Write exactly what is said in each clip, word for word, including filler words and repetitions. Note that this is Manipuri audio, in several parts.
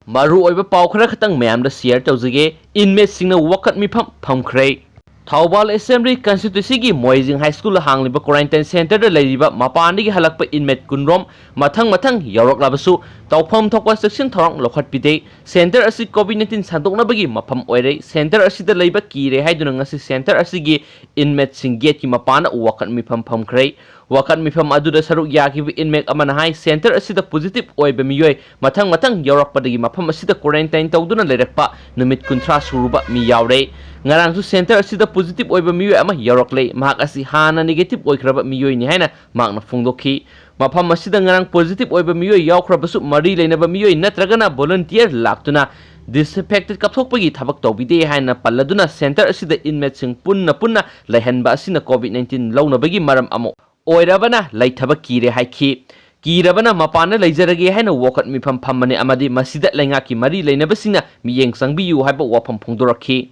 ꯃꯔꯨꯑꯣꯏꯕ ꯄꯥꯎ ꯈꯔ ꯈꯛꯇꯪ ꯃꯌꯥꯝꯗ share ꯇꯧꯖꯒꯦ꯫ Inmateꯁꯤꯡꯅ ꯋꯥꯀꯠ ꯃꯤꯐꯝ ꯐꯝꯈ꯭ꯔꯦ꯫ ꯊꯧꯕꯥꯜ Assembly Constituencyꯒꯤ ꯃꯣꯏꯖꯤꯡ High Schoolꯗ ꯍꯥꯡꯂꯤꯕ quarantine centreꯗ ꯂꯩꯔꯤꯕ ꯃꯄꯥꯟꯗꯒꯤ ꯍꯜꯂꯛꯄ inmate ꯀꯨꯟꯔꯣꯝ ꯃꯊꯪ ꯃꯊꯪ ꯌꯧꯔꯛꯂꯕꯁꯨ ꯇꯧꯐꯝ ꯊꯣꯛꯄ ꯆꯦꯛꯁꯤꯟ ꯊꯧꯔꯥꯡ ꯂꯧꯈꯠꯄꯤꯗꯦ꯫ Centre ꯑꯁꯤ COVID nineteen ꯁꯟꯗꯣꯛꯅꯕꯒꯤ ꯃꯐꯝ ꯑꯣꯏꯔꯦ꯫ Centre ꯑꯁꯤꯗ ꯂꯩꯕ ꯀꯤꯔꯦ ꯍꯥꯏꯗꯨꯅ ꯉꯁꯤ centre ꯑꯁꯤꯒꯤ inmateꯁꯤꯡ gateꯀꯤ ꯃꯄꯥꯟꯗ ꯋꯥꯀꯠ ꯃꯤꯐꯝ ꯐꯝꯈ꯭ꯔꯦ꯫ ꯋꯥꯀꯠ ꯃꯤꯐꯝ ꯑꯗꯨꯗ ꯁꯔꯨꯛ ꯌꯥꯈꯤꯕ inmate ꯑꯃꯅ ꯍꯥꯏ, centre ꯑꯁꯤꯗ positive ꯑꯣꯏꯕ ꯃꯤꯑꯣꯏ ꯃꯊꯪ ꯃꯊꯪ ꯌꯧꯔꯛꯄꯗꯒꯤ ꯃꯐꯝ ꯑꯁꯤꯗ quarantine ꯇꯧꯗꯨꯅ ꯂꯩꯔꯛꯄ ꯅꯨꯃꯤꯠ ꯀꯨꯟꯊ꯭ꯔꯥ ꯁꯨꯔꯨꯕ ꯃꯤ ꯌꯥꯎꯔꯦ꯫ ꯉꯔꯥꯡꯁꯨ centre ꯑꯁꯤꯗ positive ꯑꯣꯏꯕ ꯃꯤꯑꯣꯏ ꯑꯃ ꯌꯧꯔꯛꯂꯦ꯫ ꯃꯍꯥꯛ ꯑꯁꯤ ꯍꯥꯟꯅ negative ꯑꯣꯏꯈ꯭ꯔꯕ ꯃꯤꯑꯣꯏꯅꯤ ꯍꯥꯏꯅ ꯃꯍꯥꯛꯅ ꯐꯣꯡꯗꯣꯛꯈꯤ꯫ ꯃꯐꯝ ꯑꯁꯤꯗ ꯉꯔꯥꯡ positive ꯑꯣꯏꯕ ꯃꯤꯑꯣꯏ ꯌꯥꯎꯈ꯭ꯔꯕꯁꯨ ꯃꯔꯤ ꯂꯩꯅꯕ ꯃꯤꯑꯣꯏ ꯅꯠꯇ꯭ꯔꯒꯅ volunteer ꯂꯥꯛꯇꯨꯅ disinfectant ꯀꯥꯞꯊꯣꯛꯄꯒꯤ ꯊꯕꯛ ꯇꯧꯕꯤꯗꯦ ꯍꯥꯏꯅ ꯄꯜꯂꯗꯨꯅ centre ꯑꯁꯤꯗ inmateꯁꯤꯡ ꯄꯨꯟꯅ ꯄꯨꯟꯅ ꯂꯩꯍꯟꯕ ꯑꯁꯤꯅ COVID nineteen ꯂꯧꯅꯕꯒꯤ ꯃꯔꯝ ꯑꯃ ꯑꯣꯏꯔꯕꯅ ꯂꯩꯊꯕ ꯀꯤꯔꯦ ꯍꯥꯏꯈꯤ꯫ ꯀꯤꯔꯕꯅ ꯃꯄꯥꯟꯗ ꯂꯩꯖꯔꯒꯦ ꯍꯥꯏꯅ ꯋꯥꯀꯠ ꯃꯤꯐꯝ ꯐꯝꯕꯅꯤ ꯑꯃꯗꯤ ꯃꯁꯤꯗ ꯂꯩꯉꯥꯛꯀꯤ ꯃꯔꯤ ꯂꯩꯅꯕꯁꯤꯡꯅ ꯃꯤꯠꯌꯦꯡ ꯆꯪꯕꯤꯌꯨ ꯍꯥꯏꯕ ꯋꯥꯐꯝ ꯐꯣꯡꯗꯣꯔꯛꯈꯤ꯫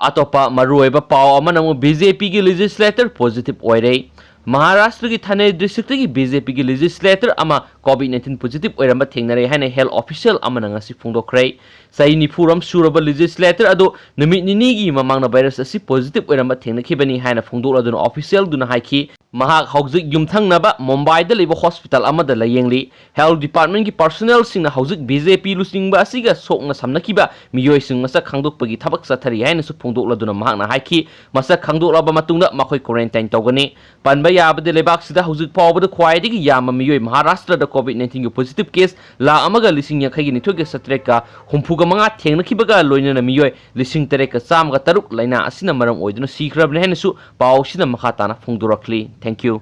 ꯑꯇꯣꯞꯄ ꯃꯔꯨꯑꯣꯏꯕ ꯄꯥꯎ ꯑꯃꯅ ꯑꯃꯨꯛ BJPꯒꯤ legislator positive ꯑꯣꯏꯔꯦ꯫ ꯃꯍꯥꯔꯥꯁꯇ꯭ꯔꯒꯤ ꯊꯥꯅꯦ districtꯒꯤ BJPꯒꯤ legislator ꯑꯃ COVID nineteen positive ꯑꯣꯏꯔꯝꯕ ꯊꯦꯡꯅꯔꯦ ꯍꯥꯏꯅ health official ꯑꯃꯅ ꯉꯁꯤ ꯐꯣꯡꯗꯣꯛꯈ꯭ꯔꯦ꯫ ꯆꯍꯤ ꯅꯤꯐꯨꯔꯣꯝ ꯁꯨꯔꯕ legislator ꯑꯗꯨ ꯅꯨꯃꯤꯠ ꯅꯤꯅꯤꯒꯤ ꯃꯃꯥꯡꯗ virus ꯑꯁꯤ positive ꯑꯣꯏꯔꯝꯕ ꯊꯦꯡꯅꯈꯤꯕꯅꯤ ꯍꯥꯏꯅ ꯐꯣꯡꯗꯣꯛꯂꯗꯨꯅ officialꯗꯨꯅ ꯍꯥꯏꯈꯤ, ꯃꯍꯥꯛ ꯍꯧꯖꯤꯛ ꯌꯨꯝꯊꯪꯅꯕ ꯃꯨꯝꯕꯥꯏꯗ ꯂꯩꯕ hospital ꯑꯃꯗ ꯂꯥꯌꯦꯡꯂꯤ꯫ Health departmentꯀꯤ personnelꯁꯤꯡꯅ ꯍꯧꯖꯤꯛ BJP ꯂꯨꯆꯤꯡꯕ ꯑꯁꯤꯒ ꯁꯣꯛꯅ ꯁꯝꯅꯈꯤꯕ ꯃꯤꯑꯣꯏꯁꯤꯡ ꯃꯁꯛ ꯈꯪꯗꯣꯛꯄꯒꯤ ꯊꯕꯛ ꯆꯠꯊꯔꯤ ꯍꯥꯏꯅꯁꯨ ꯐꯣꯡꯗꯣꯛꯂꯗꯨꯅ ꯃꯍꯥꯛꯅ ꯍꯥꯏꯈꯤ, ꯃꯁꯛ ꯈꯪꯗꯣꯛꯂꯕ ꯃꯇꯨꯡꯗ ꯃꯈꯣꯏ quarantine ꯇꯧꯒꯅꯤ꯫ ꯄꯟꯕ ꯌꯥꯕꯗꯤ, ꯂꯩꯕꯥꯛꯁꯤꯗ ꯍꯧꯖꯤꯛ ꯐꯥꯎꯕꯗ ꯈ꯭ꯋꯥꯏꯗꯒꯤ ꯌꯥꯝꯕ ꯃꯤꯑꯣꯏ ꯃꯍꯥꯔꯥꯁꯇ꯭ꯔꯗ COVID nineteenꯒꯤ positive case ꯂꯥꯈ ꯑꯃꯒ ꯂꯤꯁꯤꯡ ꯌꯥꯡꯈꯩꯒ ꯅꯤꯊꯣꯏꯒ ꯆꯥꯇ꯭ꯔꯦꯠꯀ ꯍꯨꯝꯐꯨꯒ ꯃꯉꯥ ꯊꯦꯡꯅꯈꯤꯕꯒ ꯂꯣꯏꯅꯅ ꯃꯤꯑꯣꯏ ꯂꯤꯁꯤꯡ ꯇꯔꯦꯠꯀ ꯆꯥꯝꯃꯒ ꯇꯔꯨꯛ ꯂꯥꯏꯅꯥ ꯑꯁꯤꯅ ꯃꯔꯝ ꯑꯣꯏꯗꯨꯅ ꯁꯤꯈ꯭ꯔꯕꯅꯤ ꯍꯥꯏꯅꯁꯨ ꯄꯥꯎ ꯑꯁꯤꯅ ꯃꯈꯥ ꯇꯥꯅ ꯐꯣꯡꯗꯣꯔꯛꯂꯤ꯫ Thank you꯫